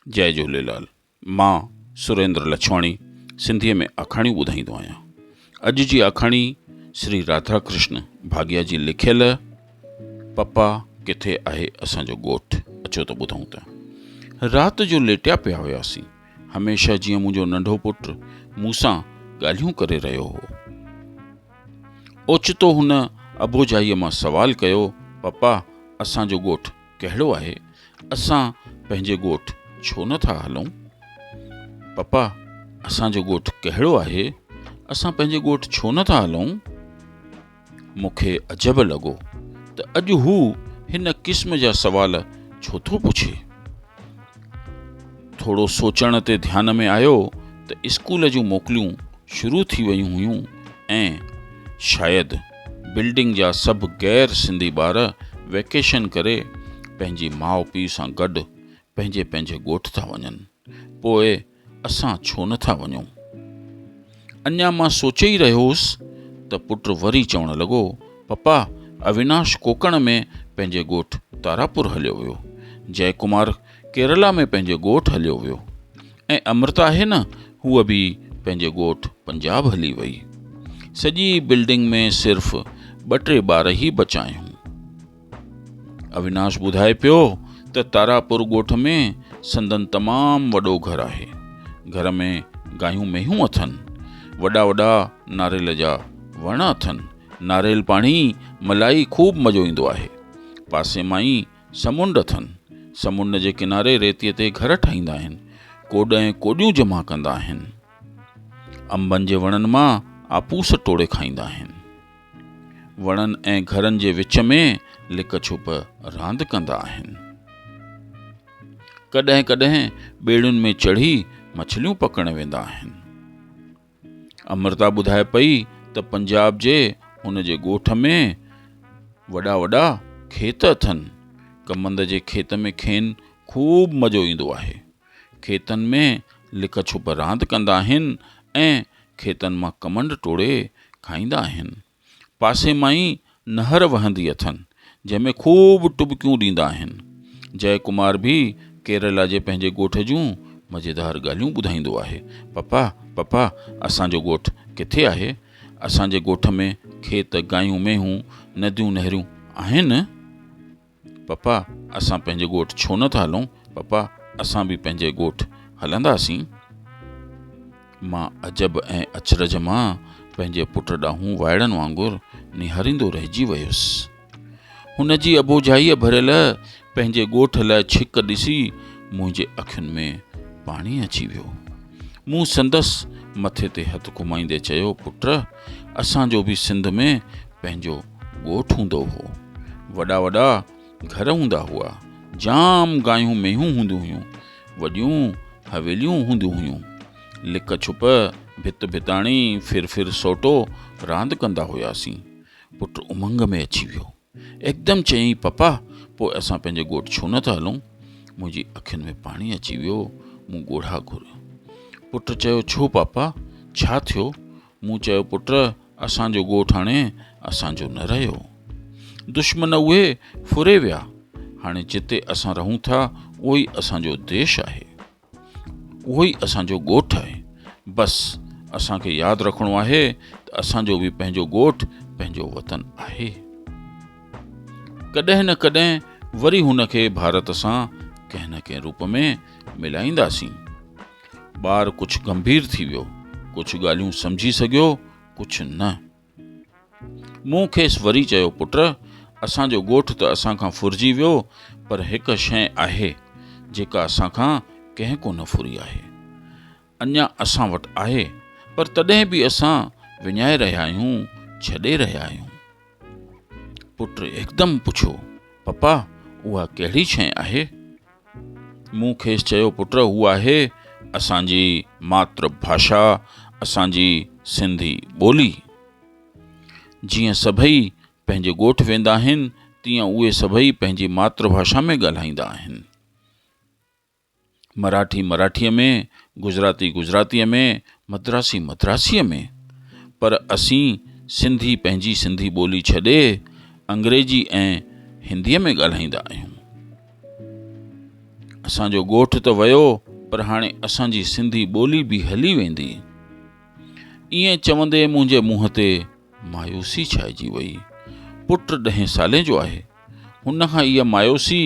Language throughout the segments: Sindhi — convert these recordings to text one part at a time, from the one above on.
جئي جهوليلال مان سريندر لڇواڻي سنڌيء ۾ آکاڻيون ٻڌائيندو آهيان. اڄ جي آکاڻي شري راڌا ڪرشن ڀاڳيا جي لکيل پپا ڪٿي آهي اسان جو ڳوٺ اچو ته ٻڌون ته رات جو ليٽيا پيا هياسين هميشه جيئن منهنجو ننڍو پٽ مون سان ڳالهيون ڪري رهيو هو. اوچتو هن اٻوجهائيء مان سوال ڪيو، پپا اسان جو ڳوٺ ڪهڙو آهي؟ اسان پنهنجي ڳوٺ ڇو نه ٿا هلون؟ پپا اسان جو ڳوٺ ڪهڙو آهي؟ اسان پنهنجي ڳوٺ ڇو نه ٿا هلون؟ مون کي عجب لڳو ته اڄ هو هن قسم جا سوال ڇو ٿو پڇي؟ ٿورو سوچڻ تي ڌيان ۾ آيو ته اسڪول جون موڪليون شروع ٿي ويون هيون ۽ شايد بلڊنگ جا سڀ غير سنڌي ٻار ويڪيشن ڪري پنهنجي ماء پيء سان گڏ پنهنجي پنهنجي ڳوٺ ٿا وڃن پوء اسان ڇو نه ٿا وڃون؟ اڃا مان سوچي ئي رهيو هوس ته پٽ وري چوڻ لڳو، پپا، اويناش ڪوڪڻ ۾ پنهنجي ڳوٺ تاراپور هليو ويو. جئه ڪمار ڪيرلا ۾ پنهنجي ڳوٺ هليو ويو ۽ امرتا آهي نه، هوء به پنهنجي ڳوٺ پنجاب هلي وئي. سڄي بلڊنگ ۾ صرف ٻه ٽي ٻار ئي بچا آهيون. اويناش ٻڌائي پيو ته تاراپور ڳوٺ ۾ سندن تمام وڏو گهر آهي. گهر ۾ گايون مينهون اٿن. وڏا وڏا ناريل جا وڻ اٿن. ناريل پاڻي ملائي خوب مزو ايندو آهي. پاسي مان ئي سمنڊ اٿن. سمنڊ جي ڪناري ريتيء تي گهر ٺاهيندا آهن. ڪوڏ ۽ ڪوڏيون جمع ڪندا آهن. انبن جي وڻن مان آپوس ٽوڙي کائيندا آهن. وڻن ۽ گهرن جي وچ ۾ لڪ ڇپ راند ڪندا آهن. ڪڏهن ڪڏهن ٻيڙين ۾ چڙهي مڇليون پڪڙڻ ويندا آهن. امرتا ٻڌائي پئي ته پنجاب جي هن جي ڳوٺ ۾ وڏا وڏا کيت اٿن. ڪمند جي کيت ۾ کين خوب مزو ايندو آهي. کيتن ۾ لڪ ڇپ راند ڪندا آهن ۽ کيتن مان ڪمند ٽوڙي کائيندا آهن. پاسي مان ئي نهر وهندي اٿن، جنهن ۾ خوب ٽٻڪيون ڏيندا آهن. جئه ڪمار به ڪيرلا جي پنهنجي ڳوٺ جون مزيدار ڳالهيون ٻڌائيندو آهي. پپا، پپا، اسان جو ڳوٺ ڪٿي آهي؟ اسان جي ڳوٺ ۾ کيت، گايون، مينهون، نديون، نهريون آهن؟ پپا، اسان پنهنجي ڳوٺ ڇو نه ٿا هلون؟ پپا، اسان به پنهنجي ڳوٺ هلنداسين. مان عجب ۽ اچرج مان پنهنجي پٽ ڏانهن وائڙن وانگر نهاريندو رهجي ويس. هن جي اٻوجهائيء ڀريل پنهنجي ڳوٺ لاء ڇڪ ڏسي منهنجي اکين ۾ پاڻي اچي ويو. مون سندس مٿي تي هٿ گهمائيندي چيو، پٽ، اسان جو به سنڌ ۾ پنهنجو ڳوٺ هوندو هو. وڏا وڏا گهر هوندا هئا. جام گايون مينهون هونديون هيون. وڏيون حويليون هونديون هيون. لڪ ڇپ، ڀت ڀتاڻي، ڦر ڦر سوٽو راند ڪندا هياسين. پٽ امنگ ۾ اچي ويو. هڪدم چيائين، پپا، پوء اسان پنهنجي ڳوٺ ڇو نه ٿا هلون؟ منهنجي اکين ۾ پاڻي اچي ويو. مون ڳوڙها گهوريا. پٽ چيو، ڇو پاپا، ڇا ٿيو؟ مون چيو، پٽ، اسان جو ڳوٺ هاڻي اسان جو نه رهيو. دشمن اهي ڦري ويا. هاڻي جتي اسان رهون ٿا، اهو ئي اسان جو ديش آهي. اهو ئي اسان جو ڳوٺ آهي. بس اسان کي ياد رکڻو آهي ته اسان جو به پنهنجو ڳوٺ، پنهنجو وطن آهي. ڪڏهن نه ڪڏهن وري هن کي ڀارت سان ڪنهن نه ڪنهن روپ ۾ ملائينداسين. ٻار ڪجهه گنڀير ٿي ويو، ڪجهه ڳالهيون سمجهي سگهيو، ڪجهه نه. مون کيس وري چيو، پٽ، اسان جو ڳوٺ ته اسان کان ڦرجي ويو، پر هڪ شيء آهي، جيڪا اسان کان ڪنهن ڪونه ڦري آهي. اڃا اسان وٽ آهي، پر تڏهن به اسان وڃائي رهيا آهيون، ڇڏي رهيا آهيون. پٽ هڪدم پڇيو، پپا، اها ڪهڙي شيء آهي؟ مون کيس چيو، پٽ، هوء آهي اسان جي ماتر ڀاشا، اسان جي سنڌي ٻولي. جيئن سڀئي پنهنجي ڳوٺ ويندا آهن، تيئن اهي سڀئي پنهنجي ماتر ڀاشا ۾ ڳالهائيندا آهن. مراٺي مراٺيء ۾، گجراتي گجراتيء ۾، مدراسي مدراسيء ۾. پر اسين سنڌي پنهنجي سنڌي ٻولي ڇڏي انگريزي ۽ هنديء ۾ ڳالهائيندا آهيون. اسان جو ڳوٺ ته ويو پر هاڻي اسان جي سنڌي ٻولي به هلي ويندي. ائين چوندي منهنجي منهن تي مايوسي ڇائجي وئي. پٽ ڏهين سالين جو آهي. هن کان اها مايوسي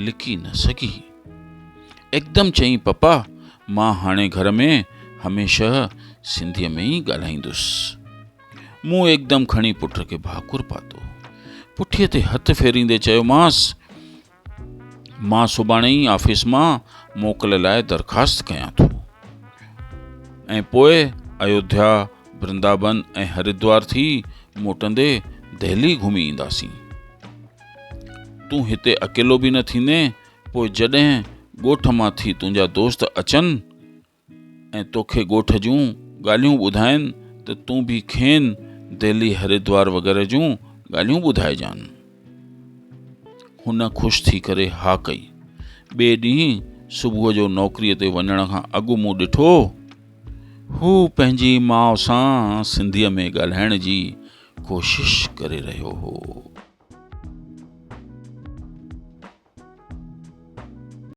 لڪي نه سگهي. هڪدم چيائين پپا مان هاڻي گهر ۾ هميشه سنڌيء ۾ ئي ڳالهائيندس. مون هڪدم کڻي پٽ کي ڀاڪر پاتو. پٺيء تي هٿ ڦيريندي چيومانس، مان سڀاڻي ئي آفيس مان موڪل لاء درخواست ڪيان ٿو ۽ پوء ايوڌيا، برندابن ۽ هردوار ٿي موٽندي دهلي گهمي اينداسين. تون هتي اڪيلو به نه ٿيندين، پوء جڏهن ڳوٺ مان ٿي تنهنجا دوست اچن ۽ توکي ڳوٺ جون ڳالهيون ٻڌائين ته تون به کين دهلي، هردوار وغيره جون ڳالهيون ٻڌائجان. هن خوش ٿي ڪري ها ڪئي. ٻئي ڏينهن صبح جو نوڪريء تي وڃڻ کان اڳ مون ڏٺو، هو پنهنجي ماء سان سنڌيء ۾ ڳالهائڻ جي ڪوشش ڪري رهيو هو.